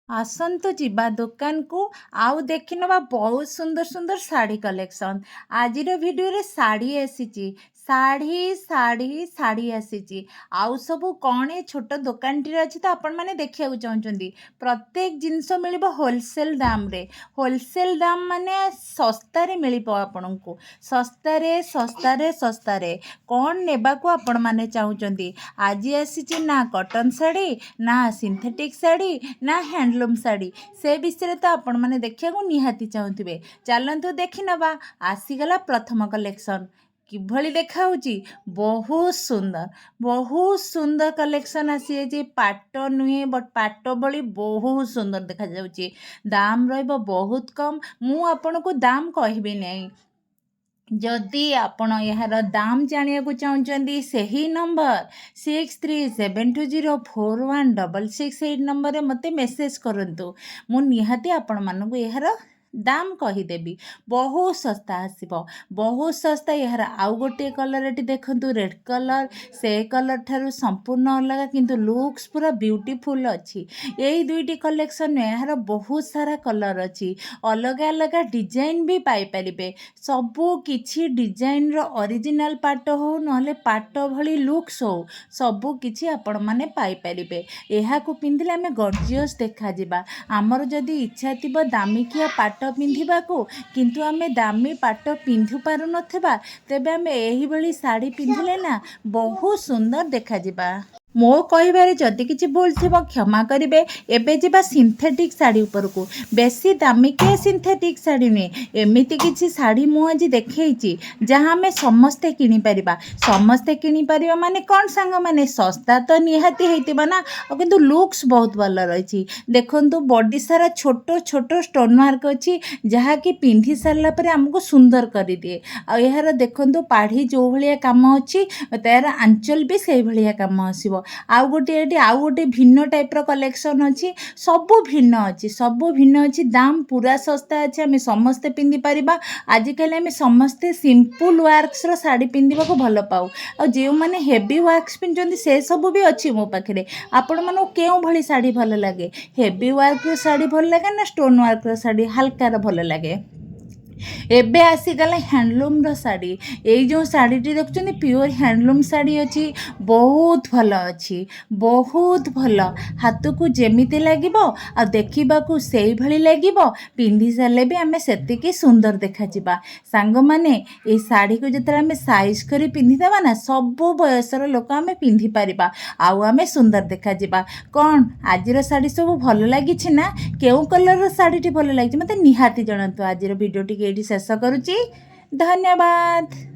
ଆସନ୍ତୁ ଯିବା ଦୋକାନକୁ ଆଉ ଦେଖିନେବା ବହୁତ ସୁନ୍ଦର ସୁନ୍ଦର ଶାଢ଼ୀ କଲେକ୍ସନ୍। ଆଜିର ଭିଡ଼ିଓରେ ଶାଢ଼ୀ ଆସିଛି, ଶାଢ଼ୀ, ଶାଢ଼ୀ, ଶାଢ଼ୀ ଆସିଛି। ଆଉ ସବୁ କ'ଣ ଏ ଛୋଟ ଦୋକାନଟିରେ ଅଛି ତ ଆପଣମାନେ ଦେଖିବାକୁ ଚାହୁଁଛନ୍ତି। ପ୍ରତ୍ୟେକ ଜିନିଷ ମିଳିବ ହୋଲସେଲ୍ ଦାମରେ। ହୋଲସେଲ୍ ଦାମ ମାନେ ଶସ୍ତାରେ ମିଳିବ ଆପଣଙ୍କୁ, ଶସ୍ତାରେ, ଶସ୍ତାରେ, ଶସ୍ତାରେ। କ'ଣ ନେବାକୁ ଆପଣମାନେ ଚାହୁଁଛନ୍ତି? ଆଜି ଆସିଛି ନା କଟନ୍ ଶାଢ଼ୀ, ନା ସିନ୍ଥେଟିକ୍ ଶାଢ଼ୀ, ନା ହ୍ୟାଣ୍ଡଲୁମ୍ ଶାଢ଼ୀ, ସେ ବିଷୟରେ ତ ଆପଣମାନେ ଦେଖିବାକୁ ନିହାତି ଚାହୁଁଥିବେ। ଚାଲନ୍ତୁ ଦେଖିନେବା। ଆସିଗଲା ପ୍ରଥମ କଲେକ୍ସନ୍। କିଭଳି ଦେଖାହେଉଛି? ବହୁତ ସୁନ୍ଦର, ବହୁତ ସୁନ୍ଦର କଲେକ୍ସନ୍ ଆସିଯାଇଛି। ପାଟ ନୁହେଁ, ବଟ୍ ପାଟ ଭଳି ବହୁତ ସୁନ୍ଦର ଦେଖାଯାଉଛି। ଦାମ ରହିବ ବହୁତ କମ୍। ମୁଁ ଆପଣଙ୍କୁ ଦାମ କହିବି ନାହିଁ। ଯଦି ଆପଣ ଏହାର ଦାମ ଜାଣିବାକୁ ଚାହୁଁଛନ୍ତି, ସେହି ନମ୍ବର 6372041668 ନମ୍ବରରେ ମୋତେ ମେସେଜ୍ କରନ୍ତୁ। ମୁଁ ନିହାତି ଆପଣମାନଙ୍କୁ ଏହାର ଦାମ କହିଦେବି। ବହୁତ ଶସ୍ତା ଆସିବ, ବହୁତ ଶସ୍ତା। ଏହାର ଆଉ ଗୋଟିଏ କଲର୍ ଏଠି ଦେଖନ୍ତୁ, ରେଡ଼୍ କଲର୍। ସେ କଲର୍ ଠାରୁ ସମ୍ପୂର୍ଣ୍ଣ ଅଲଗା, କିନ୍ତୁ ଲୁକ୍ସ ପୁରା ବ୍ୟୁଟିଫୁଲ୍ ଅଛି। ଏଇ ଦୁଇଟି କଲେକ୍ସନ୍ ନୁହେଁ, ଏହାର ବହୁତ ସାରା କଲର୍ ଅଛି। ଅଲଗା ଅଲଗା ଡିଜାଇନ୍ ବି ପାଇପାରିବେ। ସବୁ କିଛି ଡିଜାଇନର ଅରିଜିନାଲ୍ ପାଟ ହଉ, ନହେଲେ ପାଟ ଭଳି ଲୁକ୍ସ ହଉ, ସବୁ କିଛି ଆପଣମାନେ ପାଇପାରିବେ। ଏହାକୁ ପିନ୍ଧିଲେ ଆମେ ଗର୍ଜିୟସ୍ ଦେଖାଯିବା। ଆମର ଯଦି ଇଚ୍ଛା ଥିବ ଦାମିକିଆ ପାଟ ପିନ୍ଧିବାକୁ, କିନ୍ତୁ ଆମେ ଦାମୀ ପାଟ ପିନ୍ଧି ପାରୁନଥିବା, ତେବେ ଆମେ ଏହିଭଳି ଶାଢ଼ୀ ପିନ୍ଧିଲେ ନା ବହୁତ ସୁନ୍ଦର ଦେଖାଯିବା। ମୋ କହିବାରେ ଯଦି କିଛି ଭୁଲ ଥିବ, କ୍ଷମା କରିବେ। ଏବେ ଯିବା ସିନ୍ଥେଟିକ୍ ଶାଢ଼ୀ ଉପରକୁ। ବେଶୀ ଦାମିକିଆ ସିନ୍ଥେଟିକ୍ ଶାଢ଼ୀ ନୁହେଁ, ଏମିତି କିଛି ଶାଢ଼ୀ ମୁଁ ଆଜି ଦେଖେଇଛି ଯାହା ଆମେ ସମସ୍ତେ କିଣିପାରିବା। ସମସ୍ତେ କିଣିପାରିବା ମାନେ କ'ଣ ସାଙ୍ଗମାନେ? ଶସ୍ତା ତ ନିହାତି ହେଇଥିବ ନା, ଆଉ କିନ୍ତୁ ଲୁକ୍ସ ବହୁତ ଭଲ ରହିଛି। ଦେଖନ୍ତୁ, ବଡି ସାରା ଛୋଟ ଛୋଟ ଷ୍ଟୋନ୍ ୱାର୍କ ଅଛି, ଯାହାକି ପିନ୍ଧି ସାରିଲା ପରେ ଆମକୁ ସୁନ୍ଦର କରିଦିଏ। ଆଉ ଏହାର ଦେଖନ୍ତୁ, ପାଢ଼ୀ ଯେଉଁ ଭଳିଆ କାମ ଅଛି, ତାର ଆଞ୍ଚଲ ବି ସେଇଭଳିଆ କାମ ଆସିବ। ଆଉ ଗୋଟିଏ ଏଠି ଆଉ ଗୋଟେ ଭିନ୍ନ ଟାଇପ୍ର କଲେକ୍ସନ୍ ଅଛି। ସବୁ ଭିନ୍ନ ଅଛି, ସବୁ ଭିନ୍ନ ଅଛି। ଦାମ ପୁରା ଶସ୍ତା ଅଛି, ଆମେ ସମସ୍ତେ ପିନ୍ଧିପାରିବା। ଆଜିକାଲି ଆମେ ସମସ୍ତେ ସିମ୍ପଲ୍ ୱାର୍କସର ଶାଢ଼ୀ ପିନ୍ଧିବାକୁ ଭଲ ପାଉ। ଆଉ ଯେଉଁମାନେ ହେଭି ୱାର୍କସ ପିନ୍ଧୁଛନ୍ତି, ସେସବୁ ବି ଅଛି ମୋ ପାଖରେ। ଆପଣମାନଙ୍କୁ କେଉଁ ଭଳି ଶାଢ଼ୀ ଭଲ ଲାଗେ? ହେଭି ୱାର୍କର ଶାଢ଼ୀ ଭଲ ଲାଗେ ନା ଷ୍ଟୋନ୍ ୱାର୍କର ଶାଢ଼ୀ ହାଲକାର ଭଲ ଲାଗେ? ଏବେ ଆସିଗଲା ହ୍ୟାଣ୍ଡଲୁମ୍ର ଶାଢ଼ୀ। ଏଇ ଯେଉଁ ଶାଢ଼ୀଟି ଦେଖୁଛନ୍ତି, ପିଓର ହ୍ୟାଣ୍ଡଲୁମ୍ ଶାଢ଼ୀ ଅଛି। ବହୁତ ଭଲ ଅଛି, ବହୁତ ଭଲ। ହାତକୁ ଯେମିତି ଲାଗିବ ଆଉ ଦେଖିବାକୁ ସେଇଭଳି ଲାଗିବ। ପିନ୍ଧି ସାରିଲେ ବି ଆମେ ସେତିକି ସୁନ୍ଦର ଦେଖାଯିବା। ସାଙ୍ଗମାନେ, ଏଇ ଶାଢ଼ୀକୁ ଯେତେବେଳେ ଆମେ ସାଇଜ୍ କରି ପିନ୍ଧିଦେବା ନା, ସବୁ ବୟସର ଲୋକ ଆମେ ପିନ୍ଧିପାରିବା ଆଉ ଆମେ ସୁନ୍ଦର ଦେଖାଯିବା। କ'ଣ ଆଜିର ଶାଢ଼ୀ ସବୁ ଭଲ ଲାଗିଛି ନା? କେଉଁ କଲର୍ର ଶାଢ଼ୀଟି ଭଲ ଲାଗିଛି, ମୋତେ ନିହାତି ଜଣାନ୍ତୁ। ଆଜିର ଭିଡ଼ିଓଟିକି ଏଇଠି ଶେଷ କରୁଛି। ଧନ୍ୟବାଦ।